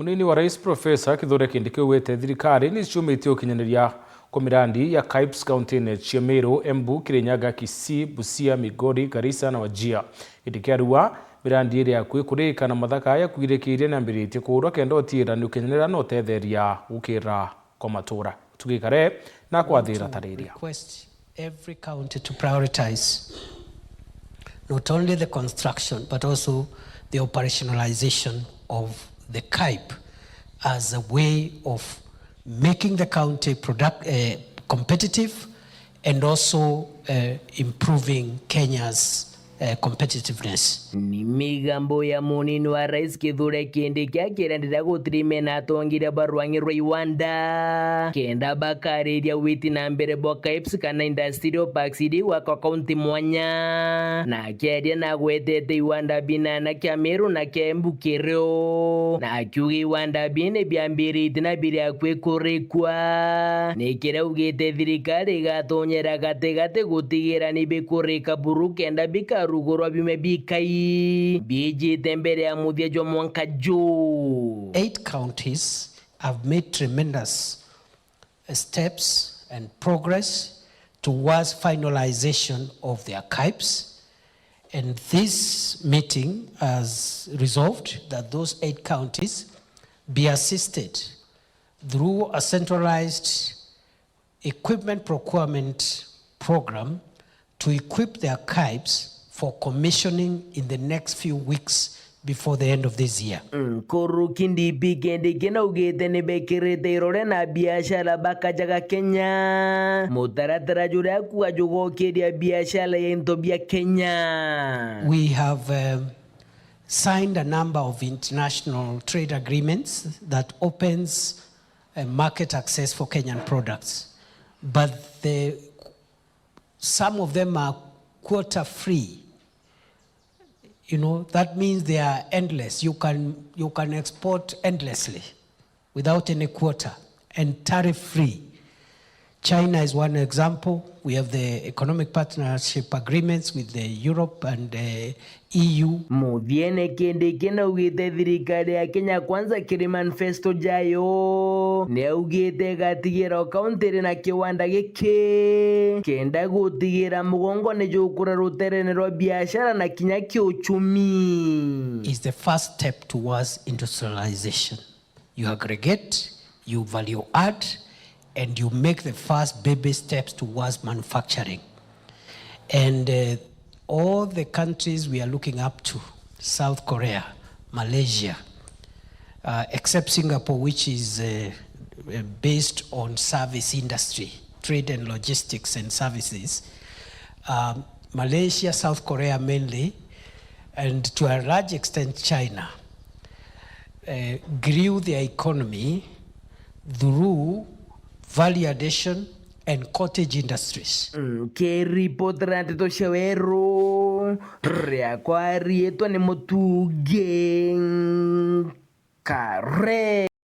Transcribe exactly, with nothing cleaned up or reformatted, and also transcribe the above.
Munini wa Rais Professor Kithure Kindiki augite thirikari ni ciumitie ukinyaniria kwa mirandi ya KAIPS kaunti-ini cia Meru, Embu, Kirinyaga, Kisii, Busia, Migori, Garissa na Wajir. Kindiki arauga mirandi iria akui kurika na mathaka ya kwirikiria ni ambiritie kuurwa kenda utiira ni ukinyanira na utetheria gukira kwa matura. Tugikare na kwathira tariria. Request every county to prioritize not only the construction but also the operationalization of the KAIP as a way of making the county product, uh, competitive and also, uh, improving Kenya's, uh, competitiveness. Ni migambo ya munini wa Rais Kithure Kindiki akirendera gutirimena atongeria ba rwangi rwa iwanda kenda bakariria witi na mbere bwa KAIPS kana industrial parks iria igwakwa kaunti mwanya. Na akiaria na agwetete iwanda binana kia Meru na kia Embu kirio, na akiuga iwanda bini biambiritie na biri akui kurikwa. Ni kiria augite thirikari igatonyera gatigati gutigira ni bikurika buru kenda bikarugurwa biume bikai biijite mbere ya muthia jwa mwanka juu. Eight counties have made tremendous steps and progress towards finalization of their KAIPS, and this meeting has resolved that those eight counties be assisted through a centralized equipment procurement program to equip their KAIPS for commissioning in the next few weeks before the end of this year. Nkuruki D P Kindiki naugite ni bekirite irore na biashara bakajaga Kenya, mutaratara juria akua jugokiria biashara ya into bia Kenya. We have, um, signed a number of international trade agreements that opens, uh, market access for Kenyan products, but the some of them are quota free. You know, that means they are endless. You can, you can export endlessly without any quota and tariff free. China is one example. We have the economic partnership agreements with the Europe and, uh, E U. Muthiene Kindiki naugite thirikari ya Kenya Kwanza kiri manifesto jayo ni augite igatigira o kaunti iri na kiwanda giki kenda gutigira mugongo ni jukura ruterene rwa biashara na kinya kiuchumi. Is the first step towards industrialization. You aggregate, you value add, and you make the first baby steps towards manufacturing. And, uh, all the countries we are looking up to, South Korea, Malaysia, uh, except Singapore, which is, uh, uh, based on service industry, trade and logistics and services, um, Malaysia, South Korea mainly, and to a large extent China, uh, grew their economy through value addition and cottage industries. Nkiripotera nteto cia weru, riakwa riitwa ni Mutungi Kare.